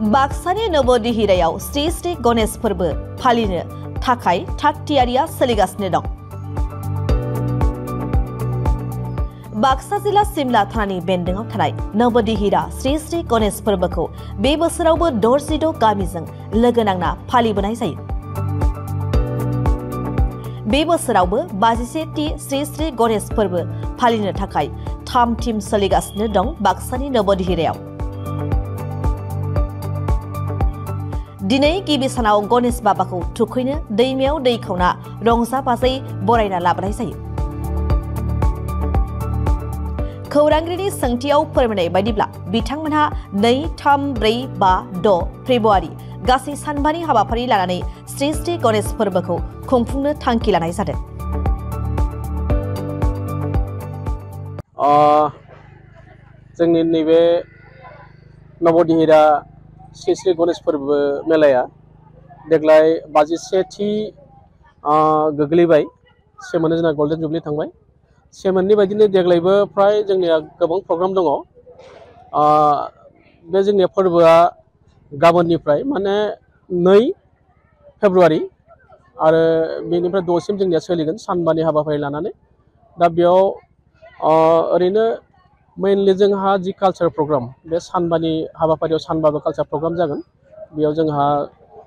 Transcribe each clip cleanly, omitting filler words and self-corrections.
बाक्सानि नवदिहिरायाव श्री श्री गणेश फोरबो फालिनो थाखाय थाग-थियारिया सोलिगासिनो दं। बाक्सा जिल्ला सिमला थानानि बेन्दोंआव थानाय नवदिहिरा श्री श्री गणेश फोरबोखौ बे बोसोरावबो 66 गामिजों लोगो नांना फालिबोनाय जायो। बे बोसोरावबो 51थि श्री श्री गणेश फोरबो फालिनो थाखाय थाम-थिम सोलिगासिनो दं बाक्सानि नवदिहिरायाव। दिनै गिबि सानाव गणेश बाबाखौ थुखैनो दैमायाव दै खावना रंजा-बाजायै बरायना लाबोनाय जायो। खौरांगिरिनि सोंथियाव फोरमायनाय बायदिब्ला बिथांमोनहा 2, 3, 4, 5, 6 फेब्रुवारि गासै सानबानि हाबाफारि लानानै श्री श्री गणेश फोरबोखौ खुंफुंनो थांखि लानाय जादों। जोंनि नैबे नवदिहिरा श्री श्री गणेश फोरबो मेलाया देग्लाय 51थि गोग्लैबाय। सेमोननो जोंना गल्डेन जुबलि थांबाय। सेमोननि बायदिनो देग्लायबो फ्राय जोंनिया गोबां प्रग्राम दङ। बे जोंनिया फोरबोआ गाबोननिफ्राय माने 2 फेब्रुवारि आरो बेनिफ्राय 6 सिम जोंनिया सोलिगोन सानबानि हाबाफारि लानानै। दा बेयाव ओरैनो मेनलि जोंहा जि कालचार प्रग्राम बे सानबानि हाबाफारियाव सानबाबो कालचार प्रग्राम जागोन। बेयाव जोंहा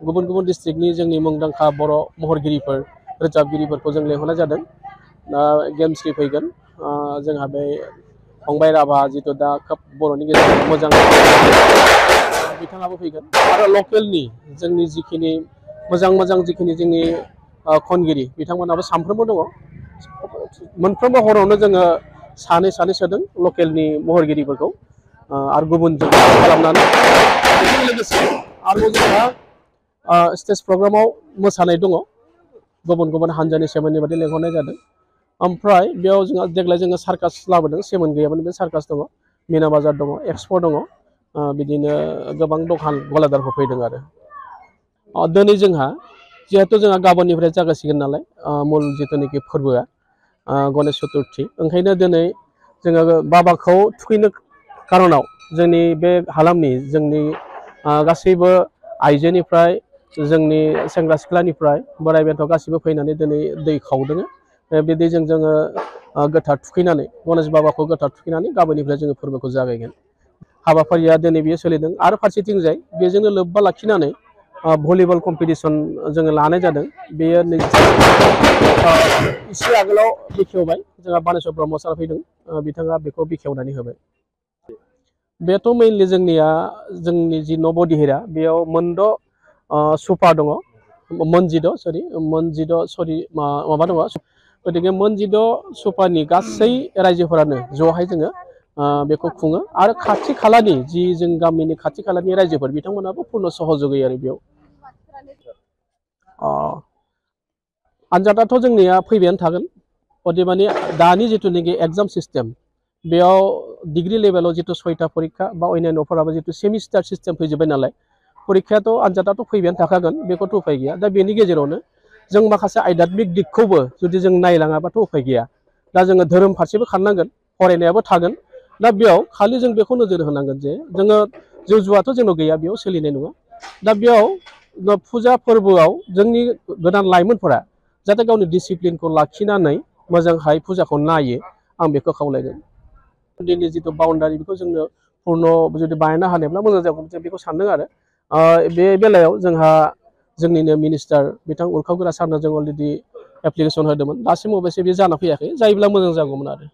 गुबुन गुबुन डिस्ट्रिक्टनि जोंनि मुंदांखा बर' महरगिरिफोर रोजाबगिरिफोरखौ जों लेंहरनाय जादों। दा गेमस्रि फैगोन। जोंहा बे फंबाय राभा जिथु दा खोब बर'नि गेजेराव मोजां बिथाङाबो फैगोन आरो लकेलनि जोंनि जिखिनि मोजां जिखिनि जोंनि खनगिरि बिथांमोनाबो सानफ्रोमबो दङ। मोनफ्रोमबो हरावनो जोङो सानै सोदों लकेलनि महरगिरिफोरखौ आरो गुबुनजों खालामनानै लोगोसे आरो जोंहा स्टेज प्रग्रामाव मोसानाय दङ। गुबुन हानजानि सेमोननि बायदि लेंहरनाय जादों। ओमफ्राय बेयाव जोंहा देग्लाय जोङो सार्कास लाबोदों। सेमोन गैयामोन बे सार्कास दङ, मिना बाजार दङ, एक्सप' दङ। बिदिनो गोबां दखान गलादारफोर फैदों आरो दिनै जोंहा जिहेथु जोंहा गाबोननिफ्राय जागासिगोन नालाय मुल जिथुनाखि फोरबोआ गणेश चतुर्थी, ओंखायनो दिनै जोङो बाबाखौ थुखैनो कारनाव जोंनि बे हालामनि जोंनि गासैबो आइजोनिफ्राय जोंनि सेंग्रा सिख्लानिफ्राय बोराइ बेन्थ गासैबो फैनानै दिनै दै खावदों। बे दैजों जोङो गोथार थुखैनानै गणेश बाबाखौ गोथार थुखैनानै गाबोननिफ्राय जोङो फोरबोखौ जागायगोन। हाबाफारिया दिनै बेयो सोलिदों आरो फारसेथिंजाय बेजोंनो लोब्बा लाखिनानै भलिबल कम्पिटिसन जोङो लानाय जादों। बेयो एसे आगोलाव बेखेवबाय जोंहा बानेश्वर ब्रह्म सार फैदों। बिथाङा बेखौ बेखेवनानै होबाय। बेथ' मेइनलि जोंनिया जोंनि जि नवदिहिरा बेयाव मोनद' सुपा दङ। मोनजिद' माबा दङ। गतिके मोनजिद' सुपानि गासै रायजोफोरानो ज'हाय जोङो बेखौ खुङो आरो खाथि खालानि जि जों गामिनि खाथि खालानि रायजोफोर बिथांमोनाबो पूर्ण सहयोग होयो आरो बेयाव। आनजादाथ' जोंनिया फैबायानो थागोन। अदेबानि दानि जिथुनाखि एग्जाम सिस्टेम बेयाव डिग्री लेभेलाव जिथु 6टा परीक्षा बा अन्यान्यफोराबो जिथु सेमिस्टार सिस्टेम फैजोब्बाय नालाय परीक्षायाथ' आनजादाथ' फैबायानो थाखागोन, बेखौथ' उफाय गैया। दा बेनि गेजेरावनो जों माखासे आध्यात्मिक दिगखौबो जुदि जों नायलाङाबाथ' उफाय गैया। दा जोङो धोरोम फारसेबो खारनांगोन, फरायनायाबो थागोन। दा बेयाव खालि जों बेखौ नोजोर होनांगोन जे जोङो जौ जुवाथ' जोंनाव गैया, बेयाव सोलिनाय नङा। दा बेयाव फुजा फोरबोआव जोंनि गोदान लाइमोनफोरा जाहाथे गावनि डिसिप्लिनखौ लाखिनानै मोजांहाय फुजाखौ नायो, आं बेखौ खावलायगोन। दिनै जिथु बाउन्डारि बेखौ जोंनो पूर्ण जुदि बानायनो हानायब्ला मोजां जागौ जों बेखौ सानदों आरो बे बेलायाव जोंहा जोंनिनो मिनिस्टार बिथां उरखाव गोरा सारनो जों अलरेडि एप्लिकेसन होदोंमोन। दासिम अबयसे बे जाना फैयाखै, जायोब्ला मोजां जागौमोन आरो।